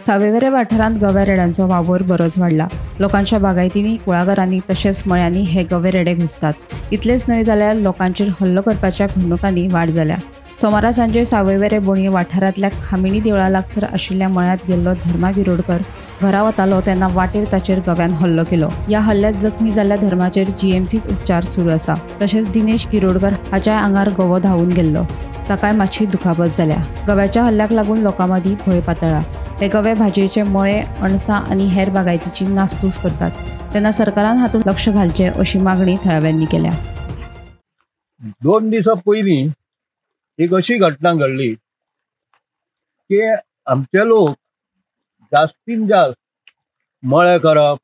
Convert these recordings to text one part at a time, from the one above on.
सावयवेरें वाठारांत गव्या रेड्यांचो वावर बरोच वाडला. लोकांच्या बागायतींनी, कुळागरांनी तशेंच मळ्यांनी हे गवे रेडे घुसतात. इतलेंच न्हय जाल्यार लोकांचेर हल्लो करपाच्या घडणुकांनी वाड जाल्या. सोमारा सांजे सावयवेरें बोणये वाठारांतल्या खामिणी देवळा लागसर आशिल्ल्या मळ्यांत गेल्लो धर्मा गिरोडकर घरा वतालो तेन्ना वाटेर ताचेर गव्यान हल्लो केलो. ह्या हल्ल्यात जखमी जाल्ल्या धर्माचेर जीएमसीत उपचार सुरू आसा. तशेंच दिनेश गिरोडकर हाच्या आंगार गवो धांवून गेल्लो, ताकाय मातशी दुखापत जाल्या. गव्याच्या हल्ल्याक लागून लोकां मदीं भंय पातळ्ळा. हे गवे भाजयेचे मळे, अणसां आनी हेर बागायतीची नासधूस करतात. तेन्ना सरकारान हातूंत लक्ष घालचें अशी मागणी थळाव्यांनी केल्या. 2 दिसां पयलीं एक अशी घटना घडली की आमचे लोक जास्तीन जास्त मळे करप,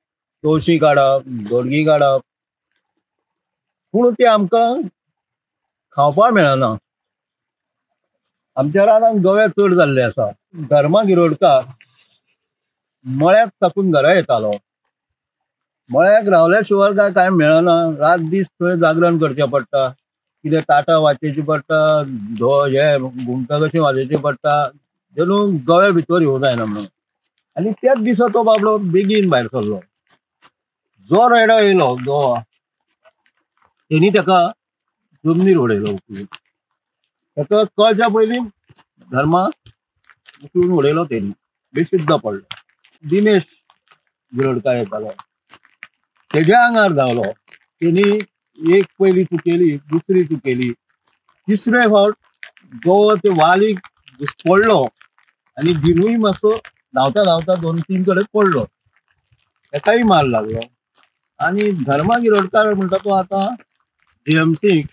तवशीं काडप, दोडगी काडप, पूण ते आमकां खावपाक मेळना. आमच्या रानांत गवे चड जाल्ले आसा. धर्मा गिरोडकार मळ्याक साकून घरा येतालो. मळ्याक रावल्या शिवाय काय कांय मेळना. रात दीस थंय जागरण करचें पडटा, कितें ताटां वाचेची पडटा, हे घुमटां कशीं वाजोवची पडटा, जणू गवे भितर येवं जायना म्हणून. आनी त्याच दिसा तो बाबडो बेगीन भायर सरलो. जो रेडो येयलो गोवा, तेणी ताका जमनीर उडयलो उखलून. ताका कळच्या पयलीं धर्मा उखलून उडयलो, तेणी बेशुद्ध पडलो. दिनेश गिरोडकार येतालो, तेज्या आंगार धांवलो. तेणी एक पयली चुकेली, दुसरी चुकेली, तिसरे फावट गोवो ते वालीक पडलो आनी दिनूय मातसो धांवता धांवता 2-3 कडेन पडलो, ताकाय मार लागलो. आनी धर्मा गिरोडकार म्हणटा तो आतां जीएमसीक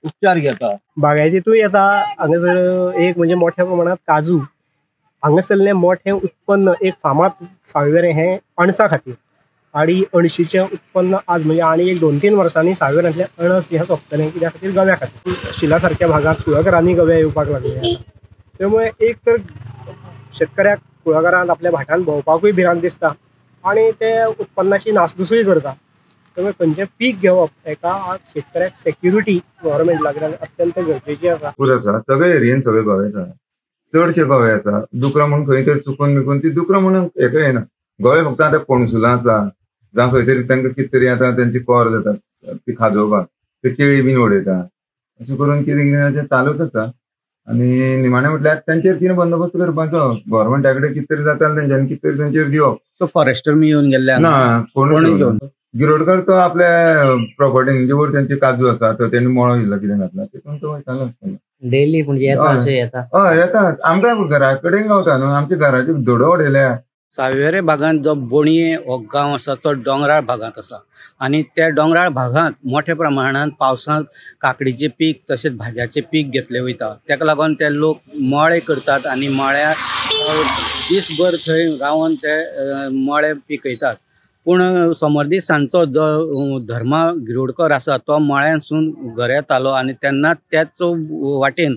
उपचार घेता. बागायतीतूय येता. हांगासर एक म्हणजे मोठ्या प्रमाणात काजू, हांगासरलें मोठें उत्पन्न एक फामाद सावयवेरें हें अणसा खातीर. आनी अणशीचें उत्पन्न आज म्हणजे आनी एक 2-3 वर्सांनी सावयवेरेंतलें अणस हें सोंपतलें, कित्या खातीर गव्या खातीर. शिला सारक्या भागांत कुळागरांनी गवे येवपाक लागले आसा. त्यामुळे एक तर शेतकऱ्याक कुळागरांत आपल्या भाटांत भोंवपाकूय भिरांत दिसता आनी ते उत्पन्नाची नासधुसूय करता. त्यामुळे खंयचें पीक घेवप हेका आज शेतकऱ्याक सेक्युरिटी गव्हर्मेंटा कडल्यान अत्यंत गरजेची आसा. पुरो आसा सगळे एरियेन, सगळे गवे आसा, चडशे गवे आसा. दुकरां म्हूण खंय तरी चुकून बिकून ती दुकरां म्हणून हेका येना. गवे फक्त आतां पणसुलां आसा, जावं खंय तरी तांकां कितें तरी आतां तेंची कोर जाता ती खाजोवपाक, ते केळी बीन उडयता. अशें करून कितें कितें अशें चालूच आसा. आनी निमाणें म्हटल्यार तेंचेर कितें बंदोबस्त करपाचो, गव्हर्मेंटा कडेन कितें तरी जाता तेंच्यांनी कितें तरी तेंचेर दिवप. सो फॉरेस्टर मी येवन गेल्ले ना, कोणूच गिरोडकर तो आपल्या प्रॉपर्टी वर तेंचे काजू आसा तो तेणी मळो इल्लो कितें घातला तितून तो वयतालो आसतलो डेली. पूण येता अशें येता, हय येता. आमकां घरा कडेन गावता न्हू, आमच्या घराचे धडो उडयल्या. सावयवेरें भागांत जो बोणये हो गांव आसा तो दोंगराळ भागांत आसा आनी त्या दोंगराळ भागांत मोठ्या प्रमाणांत पावसांत काकडीचें पीक तशेंच भाजयाचें पीक घेतलें वयता. ताका लागून ते लोक मळे करतात आनी मळ्यार दीसभर थंय रावन ते मळे पिकयतात. पूण सोमार दीस सांजचो जो धर्मा गिरोडकर आसा तो मळ्यांतसून घरा येतालो आनी तेन्ना त्याच वाटेन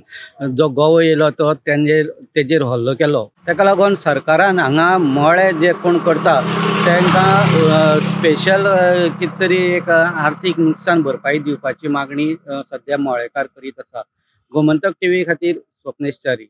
जो गवो येयलो तो तेजेर हल्लो केलो. ताका लागून सरकारान हांगा मळे जे कोण करता तांकां स्पेशल कितें तरी एक आर्थीक नुकसान भरपाई दिवपाची मागणी सद्या मळेकार करीत आसा. गोमंतक टीव्ही खातीर स्वप्नेश च्यारी.